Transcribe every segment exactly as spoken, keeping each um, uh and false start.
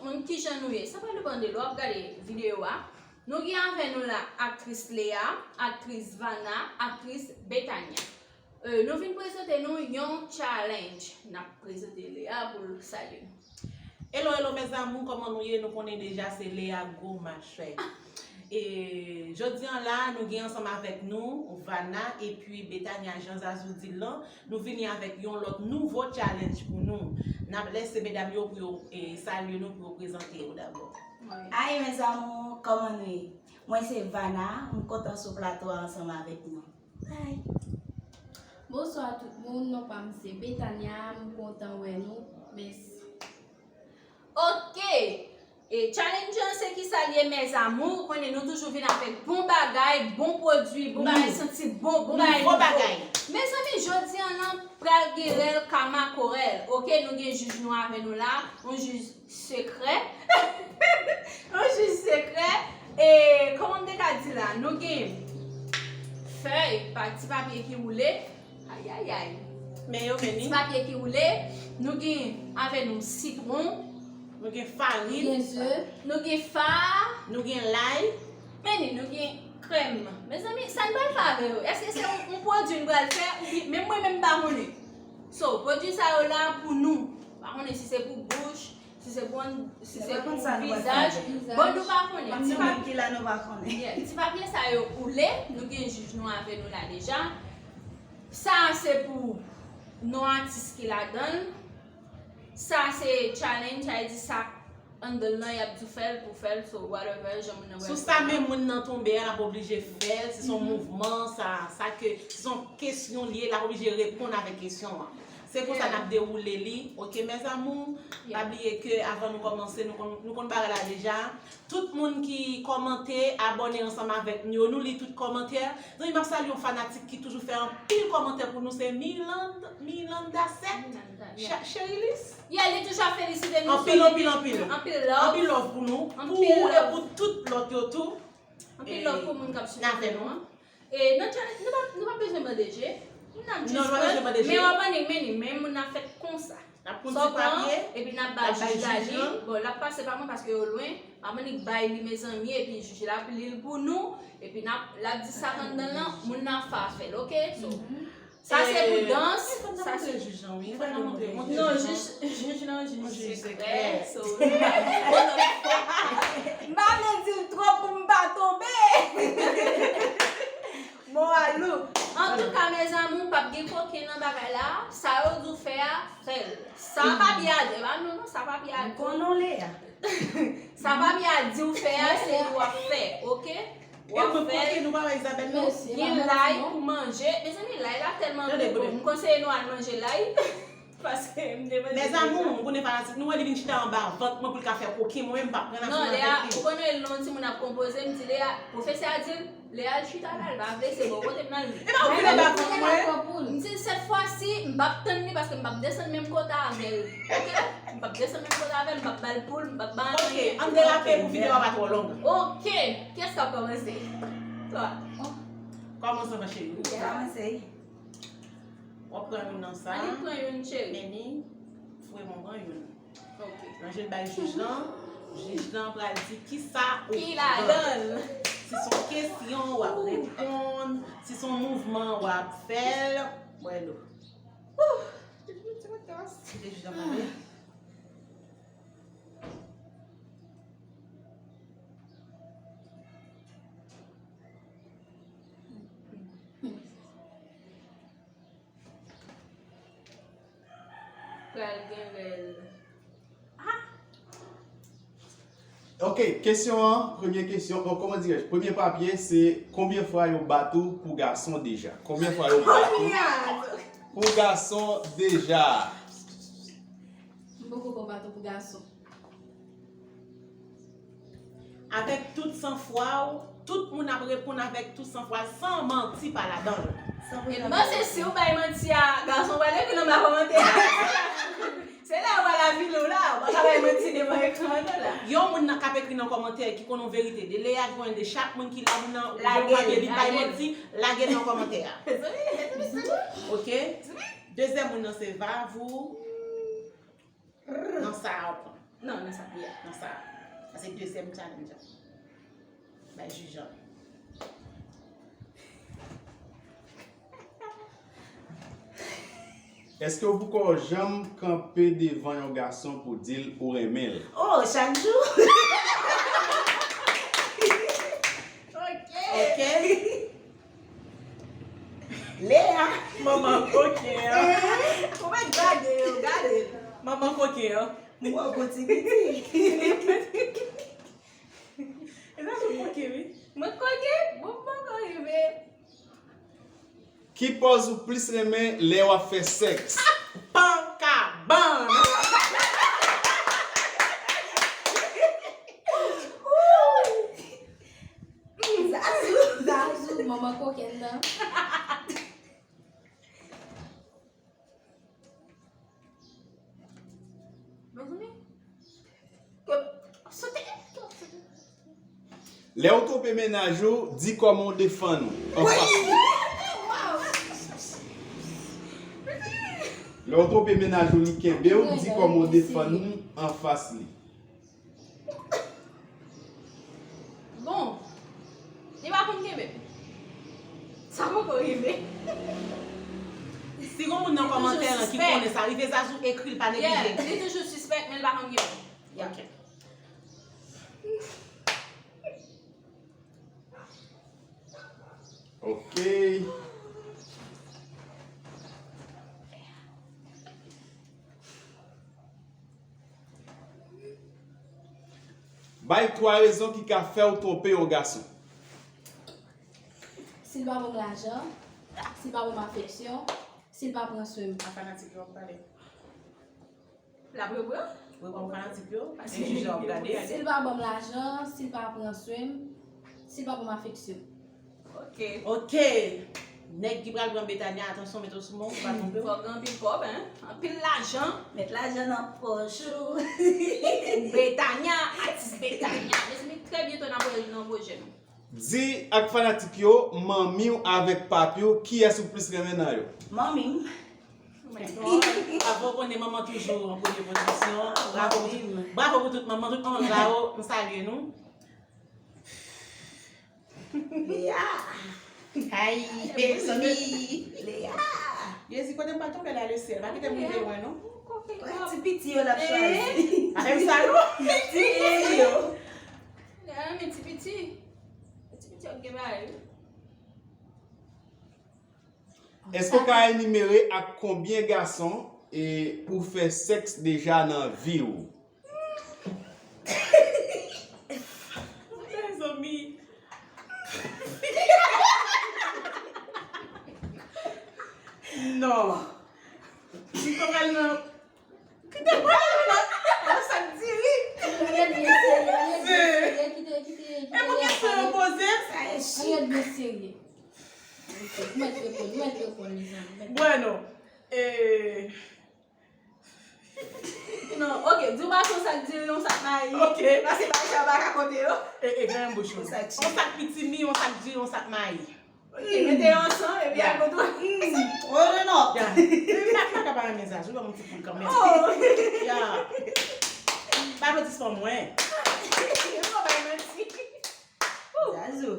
Moun, kijan nou ye? Sa pa depann de lè w ap gade videyo a. Nou gen avè nou la aktris Lea, aktris Vana, aktris Betania. Euh, nou vin prezante nou yon challenge. N ap prezante Lea pou l salye nou. Hello, hello, mes amours, kòman nou ye? Nou konnen deja se Lea Gwo Machè. E jodi an la, nou gen ansanm avèk nou Vana epi Betania, jan Zazou di l lan. Nou vini avèk yon lòt nouvo challenge pou nou. N ap lèse medam yo pou yo, e, salye nou, pou yo prezante yo dabò. Ay, mes amours, kòman nou ye? Mwen se Vana, m kontan sou plato a ansanm avèk nou. Bonswa tout moun, non pa m se Betania, m kontan wè nou. Mèsi. Ok. E challenge an se kisa l ye, mes amours? Ou konnen nou toujou vin avèk bon bagay, bon pwodui, bon bagay santi bon, bon bagay nouvo. Mezanmi, jodi an nan pral gen rèl ka makorèl. Ok, nou gen jij nou avè nou la, yon jij sekrè. Yon jij sekrè. E kòman m te ka di la? Nou gen fèy, pa, ti papye ki woule. Ayayay. Men yo, men ni. Ti papye ki woule. Nou gen avè nou sitwon. Nou gen farin. Nou gen ze. Nou gen fa. Nou gen lay. Men ni, nou gen krèm. Mezanmi, sa n pral fè avè yo? Èske se yon, yon pwodui n pral fè? Oubyen, menm mwen menm m pa konnen. So, pwodui sa yo la pou nou. Pa konnen si se pou bouch, si se pou, si se pou vizaj. Bon, nou pa konnen. Ti papye ki la, nou pa konnen. Yeah, ti papye sa yo woule, nou gen jij nou avè nou la deja. Sa a se pou non atis ki ladan l. Sa a se challenge, sa vle di sa anndan l lan, y ap di w fè l pou fè l, so whatever, jan moun nan wè l. Sou sa menm moun nan tonbe a, l ap oblije fè l, si se yon mouvman, sa, sa ke, si se yon kesyon li ye, l ap oblije reponn avèk kesyon an. Se konsa n ap dewoule li, ok, mes amours? Pa bliye ke avan nou kòmanse, nou konn, nou konn bagay la deja. Tout moun ki kòmante, abòne ansanm avèk nou yo, nou li tout kòmantè. Zanmi, m ap salye yon fanatik ki toujou fè anpil kòmantè pou nou, se Mirlanda, Mirlanda sèt. Mirlanda, yeah. Cherilis. Yeah, li toujou ap felisite nou. Anpil, anpil, anpil. Anpil love. Anpil love pou nou. Pou ou e pou tout lòt yo tou. Anpil love pou moun k ap sipòte nou an. E nan challenge, nou pa, nou pa bezwen bande je. N ap jis pran, men w ap bande, men ni, men moun nan fèt konsa. N ap pran ti papye, epi n ap ba jij la li. Bon, l ap pase pa mwen paske yo lwen. M ap annik bay li, mezanmi, epi jij la ap li l pou nou. Epi n ap, l ap di sa k anndan l lan, moun nan fè afè l, ok? So, sa se pou dans. Sa se jij lan, wi. Non, jij, jij lan, jij sekrè. So, m pa vle di l twòp pou m pa tonbe. Mo a lou. Antouka, mes amours, p ap gen koken nan bagay la. Sa yo di w fè a, fè l. Sa papye a di, e pa nou non, sa papye a di w. M konnen w Lea. Sa papye a di w fè a, se li w ap fè, ok? W ap fè l. Gen lay pou manje. Mezanmi, lay la tèlman gou. M konseye nou al manje lay. Paske m te manje deja. Mes amours, m konnen fanatik nou, wè li vin chita anba vant mwen pou l ka fè koken, mwen menm m p ap pran nan fim avèk li. Non, Lea, ou konnen lè yon timoun ap konpoze, m di Lea, pwofesè a di l, Lea al chita la, l pa vle, se bò kote m nan li. E pa ou ki anba vant mwen. M di l, sèt fwa si, m p ap tann li paske m p ap desann menm kota avè l. Ok? M p ap desann menm kota avè l, m p ap ba l poul, m p ap ba l anyen. Ok, ann derape pou videyo a pa twò long. Ok, kiyès k ap kòmanse? Twa. Kòmanse, ma chérie. Kòmanse. W ap pran youn nan sa. Annik pran youn, cheri. Men ni, fouye mwen pran youn. Ok. Ranje l bay jij lan. Jij lan pral di kisa ou pran. Ki ladan l? Si se yon kesyon, w ap reponn. Si se yon mouvman, w ap fè l. Bwè dlo. Kite jij lan pale. Pral gen rèl. Ah! Ok, kesyon an, premye kesyon, bon, comment dirais-je, premye papye, se konbyen fwa yo bat ou pou gason deja? Konbyen fwa yo bat ou pou gason deja? M poko pran baton pou gason. Avèk tout sanfwa w, tout moun ap reponn avèk tout sanfwa, san manti pa ladan l. E m panse si w bay manti a, gason pral ekri nan ba kòmantè a. Se la yo pral avili w la, ou pa ka bay manti devan ekran an non la. Yon moun nan k ap ekri nan kòmantè ki konn yon verite de Lea, ki konnen de chak moun ki la, moun nan, ou jwenn papye, li bay manti, lage l nan kòmantè a. Ok? Dezyèm moun nan se Vavou. Nan sa a w pran. Non, nan sa, yeah, nan sa. Sa se dezyèm challenge an. Bay jij an. Èske w poko janm kanpe devan yon gason pou di l ou renmen l? Oh, chak jou. Ok. Ok. Lea. Manman koken an. Ou mèt gade yo, gade. Manman koken an. Mwen gon ti piti. E sa sou koken wi. Mwen koken, bon, bon, bon, rive. Ki pòz ou plis renmen lè w ap fè sèks? Pankabann. Zazou, Zazou, manman koken nan. Mezanmi. Sote. Lè w twonpe mennaj ou, di kòman w defann ou anfas li. Lè w twonpe mennaj ou, li kenbe w, di kòman w defann ou anfas li. Bon, li pa konn kenbe. Sa poko rive. Si gon moun nan kòmantè lan ki konnen sa rive, Zazou ekri l pa neglije. Li toujou sispèk, men li pa konn kenbe. Ok. Ok. Bay twa rezon ki ka fè w twonpe yon gason. Si l pa ban m lajan, si l pa ban m afeksyon, si l pa pran swen m. A fanatik yo ap pale. L ap reprann? Wi, kòm fanatik yo, paske jij la ap gade. Si l pa ban m lajan, si l pa pran swen m, si l pa ban m afeksyon. Ok. Ok. Nèg ki pral pran Betania, atansyon, mete w sou men w, pa twonpe w. Fòk gen anpil kòb, hein? Anpil lajan. Met lajan nan pòch ou. Betania, atis Betania. Mezanmi, trè byento n ap wè l nan pwojè nou. Di ak fanatik yo, manmi w avèk papi w, kiyès ou plis renmen nan yo? Manmi m. Avan w konnen manman toujou an premye pozisyon. Bravo, bravo pou tout manman, tout manman sa yo, m salye nou. Lea. Ay, mezanmi. Lea. Jezi, kote m pral tonbe la, le syèl. Pa kite m rive lwen, non. Ti piti yo l ap chwazi. Pa fè m sa, non. Ti piti yo. Lea renmen ti piti. Ti piti yo gen bagay wi. Èske w ka enimere ak konbyen gason e ou fè sèks deja nan vi w? Mezanmi. Non. Li pa pral nan. Kite pale nan sa k diri. Rete byen serye, rete byen serye, kite, kite, kite. E pou kesyon yo poze m, sa e chik. Rete byen serye. Ok, mèt reponn, mèt reponn, mezanmi. Bueno, eh, Non, ok, di w pa son sak diri, yon sak mayi. Ok. Paske bagay sa yo pa ka konte yo. E, e, fèmen bouch ou. Yon sak pitimi, yon sak diri, yon sak mayi. Ok, mete yo ansanm, epi al kontwole. Wole non. Ya. E, pa, pa ka pa renmen Zazou, yon ti poul kanmenm. Ya. Pa mèt dispan mwen. Yo pa bay manti. Zazou.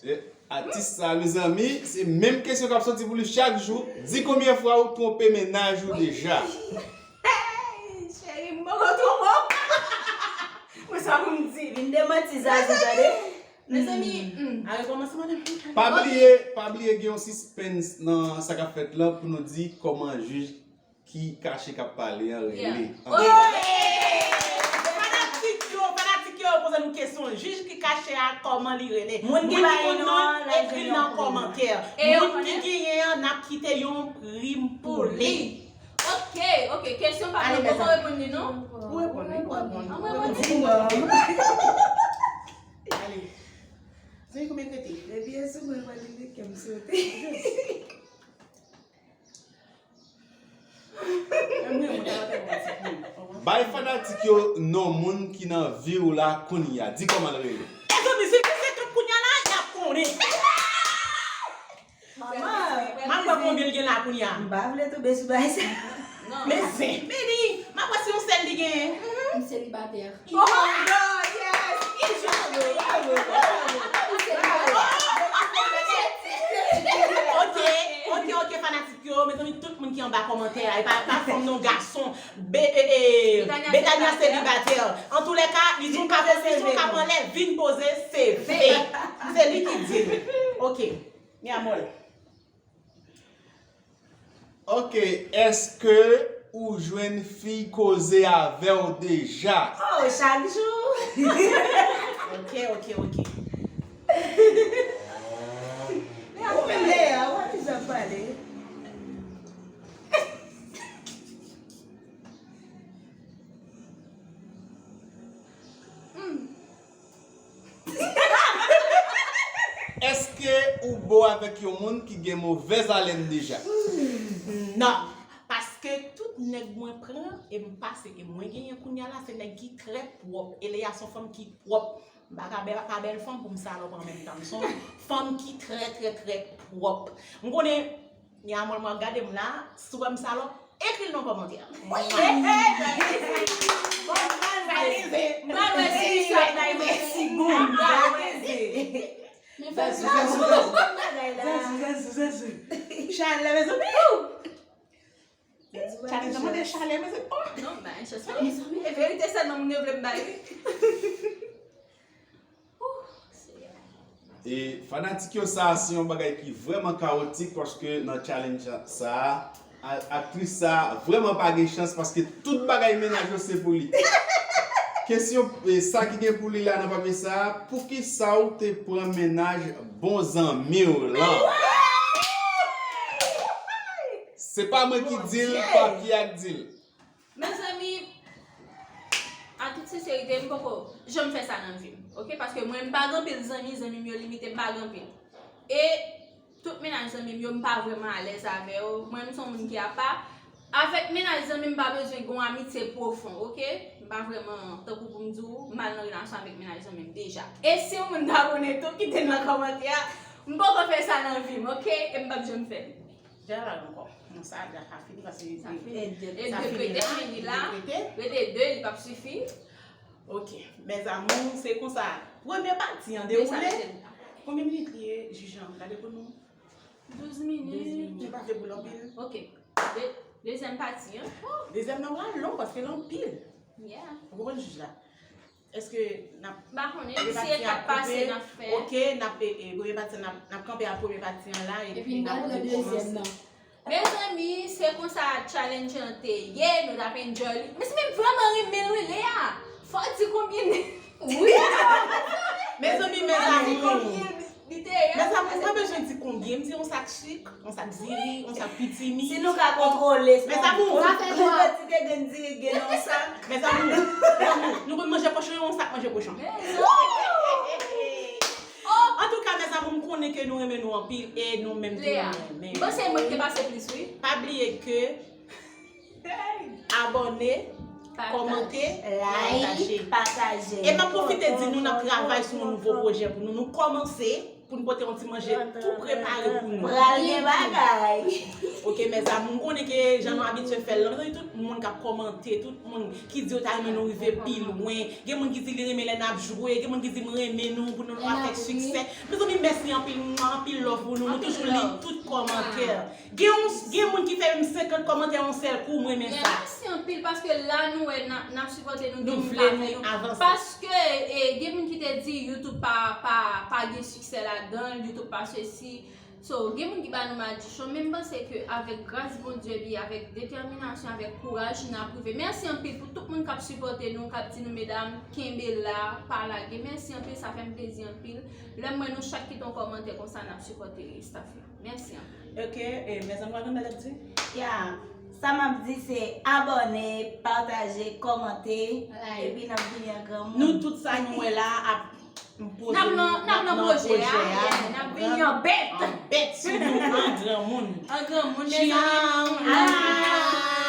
Se atis sa, mezanmi, se menm kesyon k ap soti pou li chak jou. Di konbyen fwa ou twonpe mennaj ou deja? Cheri, m poko twonpe w. Mwen sa pou m di. Vin demanti Zazou, tande. Mezanmi, A rekòmanse, madanm. Pa bliye, pa bliye gen yon sispens nan sa k ap fèt lan pou nou di kòman jij ki kache k ap pale an rele. Yeah. Fanatik yo, fanatik yo, poze nou kesyon. Jij ki kache a, kòman li rele? Moun ki pa konn non, ekri l nan kòmantè. Moun ki genyen an, n ap kite yon prim pou li. Ok, ok, kesyon pa mwen, poko reponn li non. Ou reponn, ou reponn. An mwen reponn. Di non. Ale. Zanmi, konbyen k rete? Depi e sou mwen, mwen li kè m sote. Bay fanatik yo non moun ki nan vi w la kounye a. Di kòman l rele. Mezanmi, si se tank kounye M pa vle tonbe sou bagay sa. Men zen, men li, m ap wè si yon sèl li genyen. M selibatè. Oh my God, yes! Bravo, bravo, bravo. Ok, ok, ok, fanatik yo, mezanmi, tout moun ki anba kòmantè a, e pa, pa fanm non, gason, Be- e- e- Betania selibatè. Antoulèka, li di yon kap, li di yon kap anlè, vin poze seve. Se li ki di l. Ok, mi amor. Ok, èske ou jwenn fi koze avè w deja? Oh, chak jou. Ok, ok, ok. Ou menm Lea, w ap jan pale. Èske ou bo avèk yon moun ki gen movèz alèn deja? Non. Paske tout nèg mwen pran e m pase e mwen genyen kounya la, se nèg ki trè pwòp. E Lea se yon fanm ki pwòp. M pa ka bè-, pa bèl fanm pou m salòp an menm tan. M se yon fanm ki trè, trè, trè pwòp. M konnen, ni a mwen, mwen gade m la, si w wè m salòp, ekri l nan kòmantè. Zazou, zazou, zazou. Zazou, zazou, zazou. Chalè, mezanmi. Chalè, mande chalè, mezanmi. Oh! Non, ba, chans pa, mezanmi. E verite sèlman moun yo vle m bay, wi. Oh, Seyè. E fanatik yo, sa a se yon bagay ki vrèman kawotik, paske nan challenge sa a, a- aktris sa a vrèman pa gen chans, paske tout bagay mennaj yo se pou li. Kesyon, e, sa ki gen pou li la nan papye sa a, poukisa w te pran mennaj bon zanmi w lan? Se pa mwen ki di l, papye a k di l. Mezanmi, an tout senserite, m poko janm fè sa nan vi m, ok? Paske mwen, m pa gen anpil zanmi, zanmi m yo limite, m pa gen anpil. E tout mennaj zanmi m yo, m pa vrèman alèz avè yo. Mwen, m se yon moun ki apa. Avèk mennaj zanmi m, m pa bezwen gen yon amitye pwofon, ok? M pa vrèman, tankou pou m di w, m al nan relasyon avèk mennaj zanmi m deja. E si yon moun ta konnen tou, kite l nan kòmantè a. M poko fè sa nan vi m, ok? E m p ap janm fè l. Dja la ankò. Non, sa dja ka fini, paske sa fini. E dekrete fini la. Dekrete. Rete de, li p ap sifi. Ok, mes amours, se konsa premye pati an dewoule. Konbyen minit li ye, jij lan? Gade pou nou. Douz minit. Douz minit. Nou pa vle pou l anpil. Ok. De- dezyèm pati an. Dezyèm nan pral long, paske l anpil. Yeah. Ou konprann, jij la? Èske n ap... M pa konnen si etap pase n ap fè. Ok, n ap, e, e, premye pati an, n ap, n ap kanpe a premye pati an la, epi n ap rekòmanse. Mezanmi, se konsa challenge lan te ye, nou t ap enjoy li. Mezanmi, m vrèman renmen l wi, Lea. Fò w di konbyen. Wi. Mezanmi, mezanmi. Mezanmi, m pa bezwen di konbyen, m di yon sak sik, yon sak diri, yon sak pitimi. Si nou ka kontwole, mezanmi, yon kantite grenn diri, grenn yon sak. Mezanmi, mezanmi, nou konn manje kochon, yon sak manje kochon. Antouka, mezanmi, m konnen ke nou renmen nou anpil e nou menm tou nou renmen. Lea, m panse mwen ki te pase plis, wi. Pa bliye ke abòne, kòmante, like, pataje. E m ap pwofite di nou n ap travay sou yon nouvo pwojè pou nou. Nou kòmanse pou n pote yon ti manje tou prepare pou nou. Pral gen bagay. Ok, mes amours, m konnen ke jan nou abitye fè l lan, tout moun k ap kòmante, tout moun ki di yo ta renmen nou rive pi lwen, gen moun ki di li renmen lè n ap jwe, gen moun ki di m renmen nou, pou nou, nou ap fè siksè. Mezanmi, mèsi anpil, mwa, anpil love pou nou. Nou toujou li tout kòmantè. Gen yon, gen moun ki fè menm senkant kòmantè yon sèl kou, m renmen sa. Mèsi anpil, paske la nou wè n ap, n ap sipòte nou, nou vle nou avanse. Paske, e, gen moun ki te di YouTube pa, pa, pa gen siksè ladan l, YouTube pa sesi. So, gen moun ki ba nou madichon, men m panse ke avèk gras Bondye, epi avèk detèminasyon, avèk kouraj, n ap rive. Mèsi anpil pou tout moun k ap sipòte nou, k ap di nou, medam, kenbe la, pa lage. Mèsi anpil, sa fè m plezi anpil. Lè m wè nou chak kite yon kòmantè konsa, n ap sipòte staff la. Mèsi anpil. Ok, e, mezanmi, w ap gen bagay ap di? Ya, sa m ap di se abòne, pataje, kòmante, epi n ap vini an granmoun. Nou tout sa nou wè la ap N ap nan, n ap nan pwojè a, yeah, n ap vini an bèt. An bèt sou nou, an granmoun. An granmoun, mezanmi. Ciao.